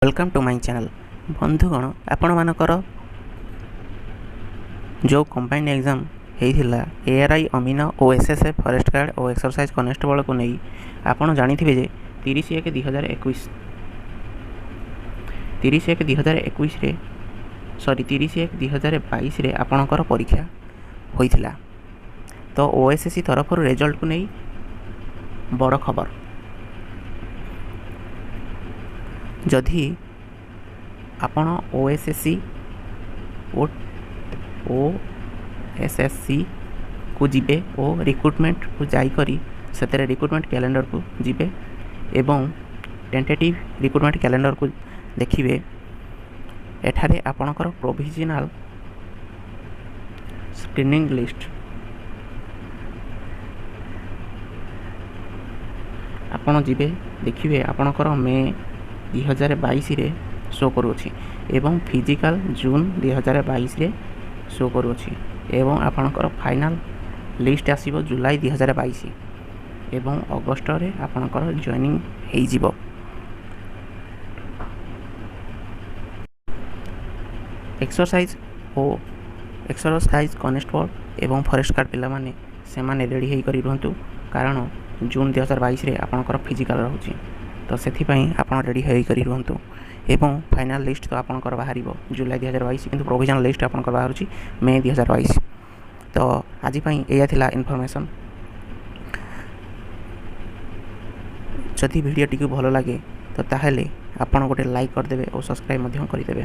Welcome to my channel. ବନ୍ଧୁଗଣ, ଆପଣମାନଙ୍କର ଯେଉଁ କମ୍ବାଇଣ୍ଡ ଏକ୍ଜାମ୍ ହେଇଥିଲା ଏଆର୍ଆଇ ଅମିନ ଓ ଏସ୍ଏସ୍ଏଫ୍ ଫରେଷ୍ଟ ଗାର୍ଡ଼ ଓ ଏକ୍ସରସାଇଜ୍ କନେଷ୍ଟବଳକୁ ନେଇ, ଆପଣ ଜାଣିଥିବେ ଯେ 30/1/2021, 30/1/2021ରେ, ସରି, 30/1/2022ରେ ଆପଣଙ୍କର ପରୀକ୍ଷା ହୋଇଥିଲା। ତ ଓଏସ୍ଏସ୍ସି ତରଫରୁ ରେଜଲ୍ଟକୁ ନେଇ ବଡ଼ ଖବର। ଯଦି ଆପଣ ଓଏସ୍ଏସ୍ସି ଓ ଏସ୍ଏସ୍ସିକୁ ଯିବେ ଓ ରିକ୍ରୁଟମେଣ୍ଟକୁ ଯାଇକରି ସେଥିରେ ରିକ୍ରୁଟମେଣ୍ଟ କ୍ୟାଲେଣ୍ଡରକୁ ଯିବେ ଏବଂ ଟେଣ୍ଟେଟିଭ୍ ରିକ୍ରୁଟମେଣ୍ଟ କ୍ୟାଲେଣ୍ଡରକୁ ଦେଖିବେ, ଏଠାରେ ଆପଣଙ୍କର ପ୍ରୋଭିଜନାଲ୍ ସ୍କ୍ରିନିଂ ଲିଷ୍ଟ ଆପଣ ଯିବେ, ଦେଖିବେ ଆପଣଙ୍କର ମେ 2022ରେ ଶୋ କରୁଅଛି ଏବଂ ଫିଜିକାଲ୍ ଜୁନ୍ 2022ରେ ଶୋ କରୁଅଛି ଏବଂ ଆପଣଙ୍କର ଫାଇନାଲ୍ ଲିଷ୍ଟ ଆସିବ ଜୁଲାଇ 2022 ଏବଂ ଅଗଷ୍ଟରେ ଆପଣଙ୍କର ଜଏନିଂ ହେଇଯିବ। ଏକ୍ସରସାଇଜ୍ ଓ ଏକ୍ସରସାଇଜ୍ କନେଷ୍ଟବଳ ଏବଂ ଫରେଷ୍ଟ ଗାର୍ଡ଼ ପିଲାମାନେ, ସେମାନେ ରେଡ଼ି ହେଇକରି ରୁହନ୍ତୁ, କାରଣ ଜୁନ୍ 2022ରେ ଆପଣଙ୍କର ଫିଜିକାଲ୍ ରହୁଛି। ତ ସେଥିପାଇଁ ଆପଣ ରେଡ଼ି ହେଇକରି ରୁହନ୍ତୁ ଏବଂ ଫାଇନାଲ୍ ଲିଷ୍ଟ ତ ଆପଣଙ୍କର ବାହାରିବ ଜୁଲାଇ 2022, କିନ୍ତୁ ପ୍ରୋଭିଜନାଲ୍ ଲିଷ୍ଟ ଆପଣଙ୍କର ବାହାରୁଛି ମେ 2022। ତ ଆଜି ପାଇଁ ଏଇଆ ଥିଲା ଇନଫର୍ମେସନ୍। ଯଦି ଭିଡ଼ିଓଟିକୁ ଭଲ ଲାଗେ ତ ତାହେଲେ ଆପଣ ଗୋଟେ ଲାଇକ୍ କରିଦେବେ ଓ ସବସ୍କ୍ରାଇବ୍ ମଧ୍ୟ କରିଦେବେ।